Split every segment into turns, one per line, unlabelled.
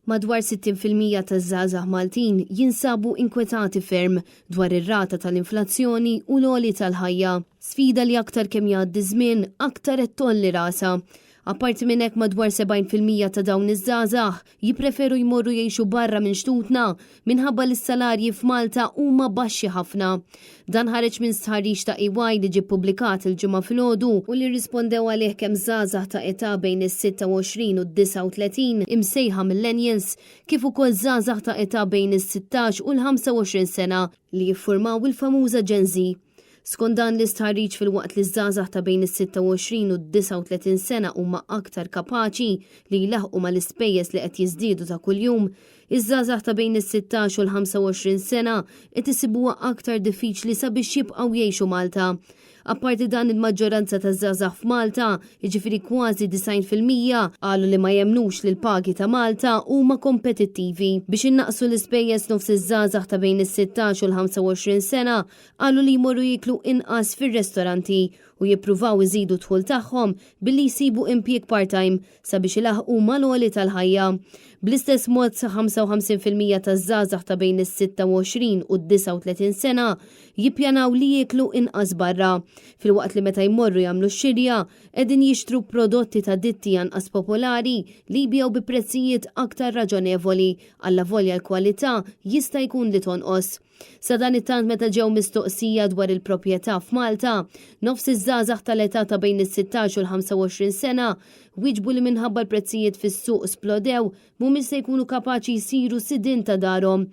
Madwar 60% taż-żgħażagħ Maltin jinsabu inkwetati ferm dwar ir-rata tal-inflazzjoni u l-għoli tal-ħajja. Sfida li aktar kemm jgħaddi żmien, aktar qed tgħolli rasha. Apparti minn hekk madwar 70% ta' dawn iż-żgħażagħ jippreferu jmorru jgħixu barra minn xtutna minħabba li s-salarji f'Malta huma baxxi ħafna. Dan ħareġ minn stħarriġ ta' EY li ġie ppubblikat il-Ġimgħa filgħodu u li rrispondew għalih kemm żgħażagħ ta' età bejn is-26 u d-39 imsejħa millennials kif ukoll żgħażagħ ta' età bejn is-16 u l-25 sena li jiffurmaw il-famuża Gen Z. Skont dan l-istħarriġ filwaqt li ż-żgħażagħ ta' bejn is-26 u d-39 sena huma aktar kapaċi li jlaħħqu mal-ispejjeż li qed jiżdiedu ta' kuljum, iż-żgħażagħ ta' bejn is-16 u l-25 sena qed isibuha aktar diffiċli sabiex jibqgħu jgħixu Malta. Apparti dan il-maġġoranza taż-żgħażagħ f'Malta, jiġifieri kważi 90%, qalu li ma jemmnux li l-pagi ta' Malta huma kompetittivi. Biex innaqqsu l-ispejjeż nofs iż-żgħażagħ ta' bejn is-16 u l-25 sena qalu li jmorru jieklu inqas fir-restoranti u jippruvaw iżidu d-dħul tagħhom billi jsibu impjieg part-time sabiex ilaħħqu mal-għoli tal-ħajja. Bl-istess mod, 55% taż-żgħażagħ ta' bejn is-26 u d-39 sena jippjanaw li jieklu inqas barra, filwaqt li meta jmorru jagħmlu x-xirja qegħdin jixtru prodotti ta' ditti anqas popolari li jbigħu bi prezzijiet aktar raġonevoli allavolja l-kwalità jista' jkun li tonqos. Sadanittant meta ġew mistoqsija dwar il-proprjetà f'Malta, nofs iż-żgħażagħ tal-età ta' bejn is-16 u l-25 sena wieġbu li minħabba l-prezzijiet fis-suq splodew mhumiex se jkunu kapaċi jsiru sidien ta' darhom.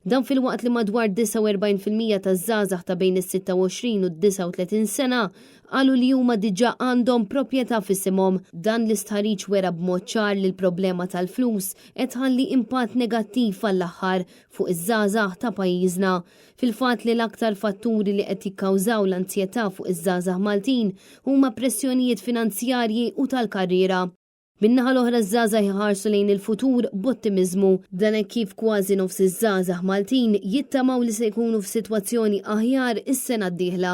Dan filwaqt li madwar 49% taż-żgħażagħ ta' bejn is-26 u d-39 sena qalu li huma diġà għandhom proprjetà f'isimhom. Dan l-istħarriġ wera b'mod ċar li l-problema tal-flus qed tħalli impatt negattiv għall-aħħar fuq iż-żgħażagħ ta' pajjiżna. Fil-fatt li l-aktar fatturi li qed jikkawżaw l-anzjetà fuq iż-żgħażagħ Maltin huma pressjonijiet finanzjarji u tal-karriera. Min-naħa l-oħra ż-żgħażagħ iħarsu lejn il-futur b'ottimiżmu. Dan hekk kif kważi nofs iż-żgħażagħ Maltin jittamaw li se jkunu f'sitwazzjoni aħjar is-sena d-dieħla.